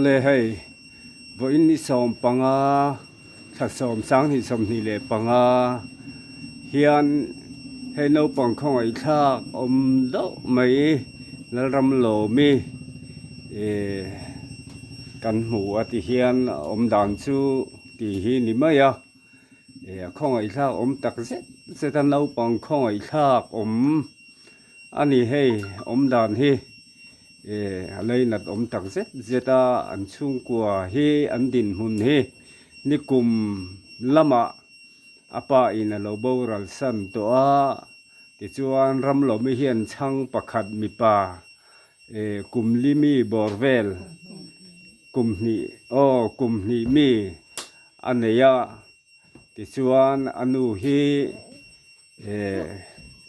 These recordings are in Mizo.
Awle hei vawiin ni 15 thla 10 2025 hian hei naupang khawngaihthlak awm deuh mai Lalramlawmi ih kan hmu a ti hian a awm dan chu tih hi ni mai a ih a khawngaihthlak awm tak zet zet a naupang khawngaihthlak awm a ni hei awm dan hi. Ih a leinat awm tak zet zet a, an chhungkua hi an dinhmun hi nikum lamah a pa in a lo boral san tawh a, tichuan Ramlawmi hian chhang pakhat mipa ih kum li mi bawr vel kum hnih aw kum hnih mi a nei a. Tichuan a nu hi eh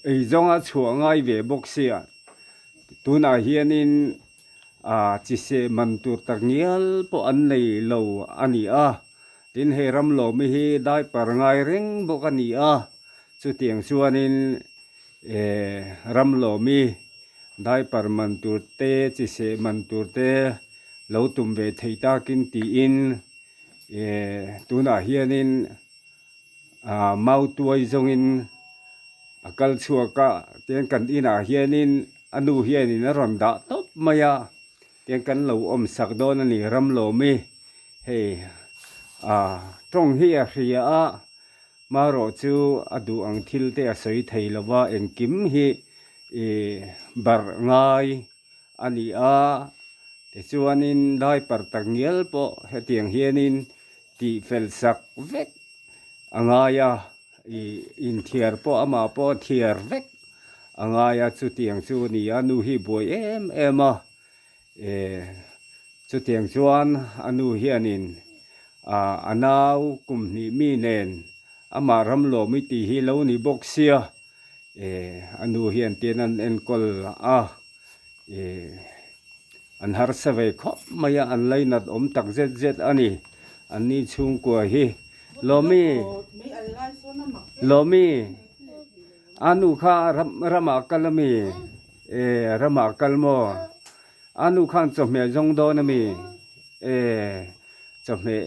eizawnga chhuah ngai ve bawk sia tunah hianin ah chi seh man tur tak ngial pawh an nei lo a ni a, tin hei Ramlawmi hi diaper ngai reng bawk a ni a, chutiang chuanin eh Ramlawmi diaper man tur te chi seh man tur te lo tum ve thei takin tiin. Ehh tunah hianin ah mau tuai zawngin a kal chhuak a tiang kan inah hianin a nu hianin a rawn dah tawp mai a tiang kan lo awm sak dawn a ni Ramlawmi hei ah tawng hi a hria a marawh chu a duh ang thil te a sawi thei lo va engkim hi ih barh ngai a ni a tichuanin diaper tak ngial pawh hetiang hianin tih fel sak vek a ngai a ih inthiar pawh amah pawh thiar vek a ngai a chutiang chu a ni a nu hi buai em em a eh chutiang chuan a nu hianin ah a nau kum hnih mi nen amah Ramlawmi tih hi lo ni bawk sia eh a nu hian tian an enkawl a. Ih an harsa ve khawp mai a an lainat awm tak zet zet a ni an ni chhungkua hi Lawmi Lawmi a nu kha ram ramah kal a mi eh ramah kal maw a nu khan chawhmeh zawng dawn a mi eh chawhmeh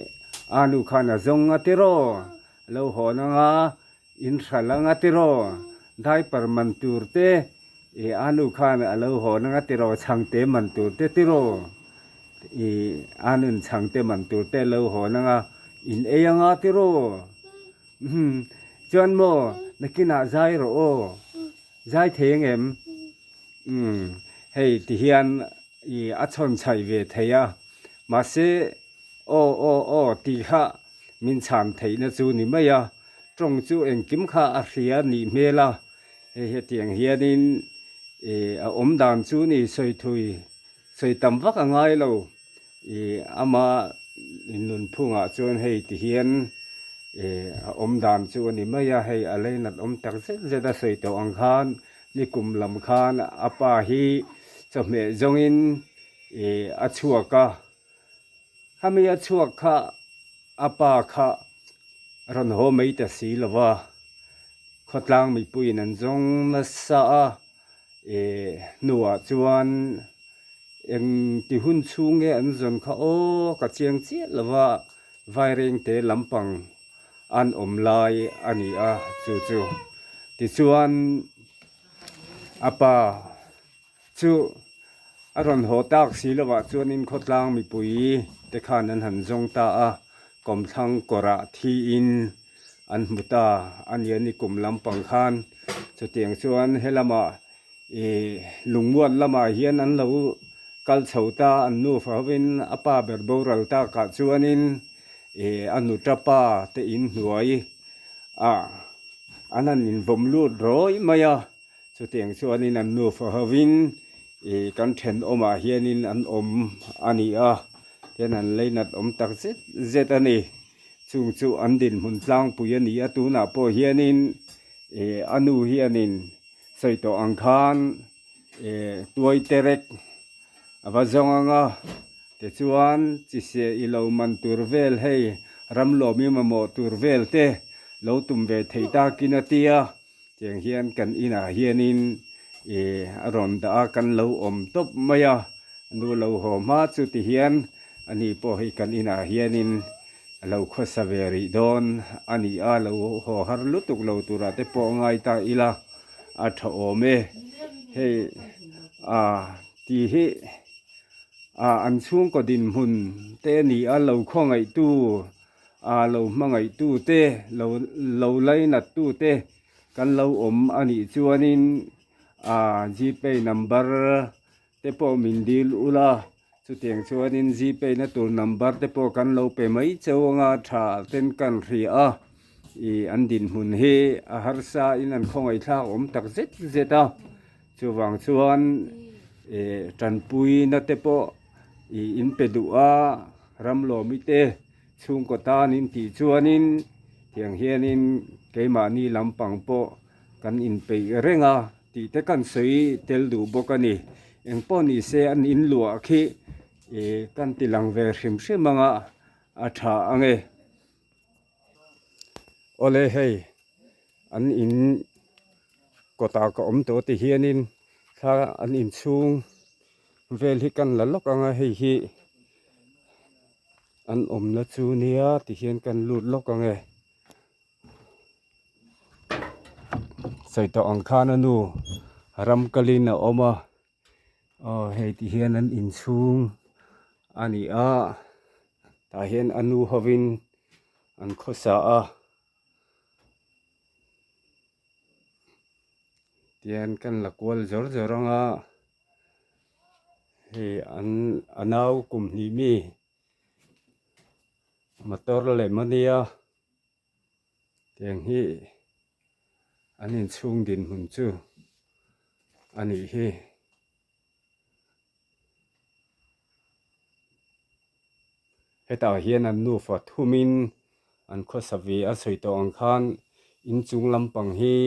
a nu khan a zawng a tiraw lo hawn anga In hral anga tiraw, diaper man tur te, i a nu khan a lo hawn anga tiraw, chhangte man tur te tiraw, i a nun chhangte man tur te a lo hawn anga in ei anga tiraw, umm chuan maw nakinah zai rawh aw, zai thei ang em? Umm hei tihian i a chhawn chhaih ve thei a, mahse Aw aw aw tih kha min chhan theihna chu ni mai a, tawng chu engkim kha a hria nih hmel a, hei hetiang hianin ih a awm dan chu ni sawi thui sawi tam vak a ngai lo, ih ama nunphungah chuan hei ti hian ih a awm dan chu a ni mai a, hei a leinat awm tak zet zet a sawi tawh ang khan nikum lam khan a pa hi chawhmeh zawngin ih a chhuak a. Hemi a chhuak kha a pa kha rawn haw mai ta si lo va, khawtlang mipuiin an zawng nasa a, ih hnuah chuan eng ti hun chhung nge an zawn kha aw ka chiang chiah lo va, Vairengte lampang an awm lai a ni a chu chu. Tichuan a pa. Chu a rawn haw tak si lovah chuanin khawtlang mipui te khan an han zawng ta a, kawmthlang kawrah thiin an hmu ta a nia ni kum lampang khan. Chutiang chuan helamah ih lungmuat lamah hian an lo kal chho ta, an nufa hovin a pa ber boral takah chuanin ih a nuta pa te inhnuai ah an han invawm lut rawih mai a. Chutiang chuanin an nufa hovin ih kan thenawmah hianin an awm a ni a, tian an leinat awm tak zet zet a ni. Chung chu an dinhmun tlangpui a ni a, tunah pawh hianin ih a nu hianin sawi tawh ang khan ih tuai terek a va zawng ang a, tichuan chi siah i lo man tur vel hei ramlawmi mamawh tur vel te lo tum ve thei takin a ti a. Tiang hian kan inah hianin ih a rawn dah a, kan lo awm tawp mai a, nu lo haw hma chu ti hian Ani pawh hei kan inah hianin a lo khawsa ve rih dawn a ni a, lo haw har lutuk lo turah te pawh ngai ta ila a tha awm e. Hei a tih hi a an chhungkaw dinhmun te a ni a, lo khawngaihtu a lo hmangaihtu te lo lo lainattu te kan lo awm a nih chuanin a gpay number te pawh min dil ula chutiang chuanin gpay na tur number te pawh kan lo pe mai cheu anga tha ten kan hria a ih an dinhmun hi a harsa in an khawngaih thlak awm tak zet zet a chuvang chuan ih tanpui na te pawh ih in pe duh a ramlawmi te chhungkaw tan in tih chuanin tiang hianin keimahni lampang pawh kan inpeih reng a. Tih te kan sawi tel duh bawk a ni. Eng pawh ni se an in luah khi ih kan ti lang ve hrim hrim anga a tha ang e. Awle hei an in kawtah ka awm tawh ti hianin thla an inchhung vel hi kan la lawk anga hei hi an awmna chu nia ti hian kan lut lawk ang e. Sawi tawh ang khan a nu ram kalin a awm a aw hei ti hian an inchhung a ni a tah hian a nu hovin an khawsa a tihian kan la kual zawr zawr ang a hei an a nau kum hnih mi motor lem a nia. Tiang hi an inchhung dinhmun chu a nih hi. Hetah hian an nufa thumin an khawsa ve a sawi tawh ang khan inchung lampang hi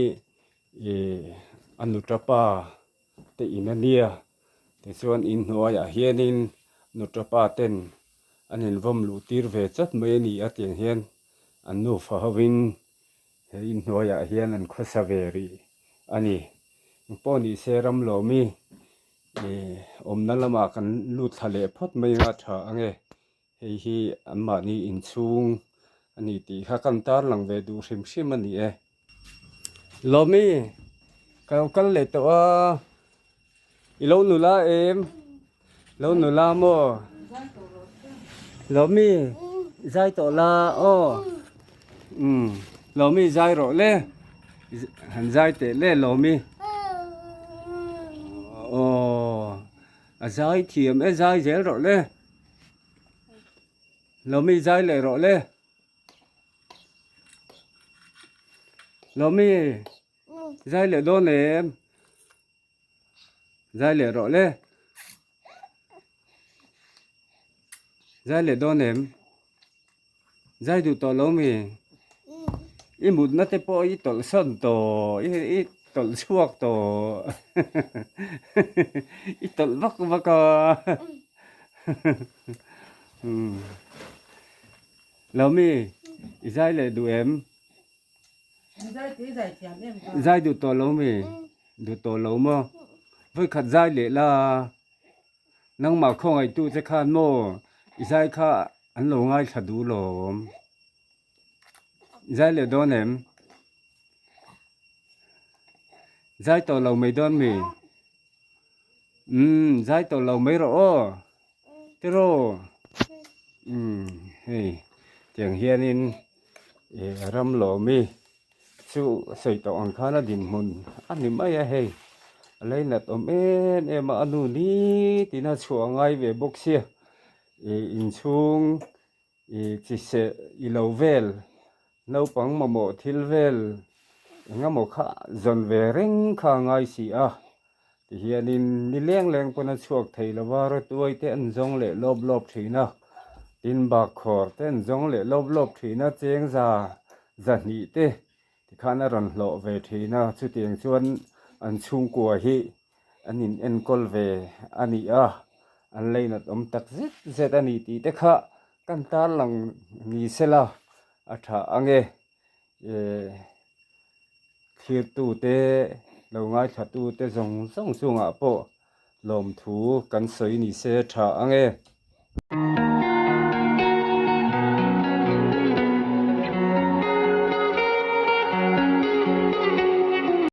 ih a nuta pa te in a nia tichuan inhnuaiah hianin nuta pa ten An invawm luh tir ve chat mai a ni a tiang hian an nufa hovin he inhnuaiah hian an khawsa ve rih a ni. Engpawh ni se ram lawmi ih awmna lamah kan lut thla leh phawt mai anga tha ange hei hi anmahni inchhung a ni tih kha kan tarlang ve duh hrim hrim a ni e. Lawmi ka lo kal leh tawh a. I lo nula em? Lo nula maw? Lawmi zai tawh la aw. Um Lawmi zai rawh le. Han zai teh le Lawmi. Aw a zai thiam e zai zel rawh le. Lawmi zai leh rawh le. Lawmi zai leh dawn em? Zai leh rawh le. Zai leh dawn em? Zai duh tawh lo mi? I mutna te pawh i tawlh sawn tawh, i i tawlh chhuak tawh. I tawlh vak vak a. Lo mi? I zai leh duh em? Zai duh tawh lo mi? Duh tawh lo maw? Vawikhat zai leh la, nangmah khawngaihtu che khan maw i zai kha an lo ngaithla duh lawm. Zai leh dawn em? Zai tawh lo mai dawn mi? Umm zai tawh lo mai rawh aw. Tiraw? Umm hei tiang hianin ih ram lawmi chu sawi tawh ang khan a dinhmun a ni mai a hei a leinat awm em em a a nu ni tina chhuah a ngai ve bawk sia ih inchhung ih chi seh i lo vel naupang mamawh thil vel eng emaw kha zawn ve reng kha a ngai si a Tihianin ni leng leng pawn a chhuak thei lo va, rawtuai te an zawng leh lawp lawp thin a, tin bakkhawr te an zawng leh lawp lawp thin a, cheng za zahnih te tikhan a rawn hlawh ve thin a, chutiang chuan an chhungkua hi an in enkawl ve a ni a, an leinat awm tak zet zet a ni tih te kha kan tarlang ni sela a tha ang e. Thirtute lo ngaithlatute zawng zawng chungah pawh lawmthu kan sawi ni se tha ang e.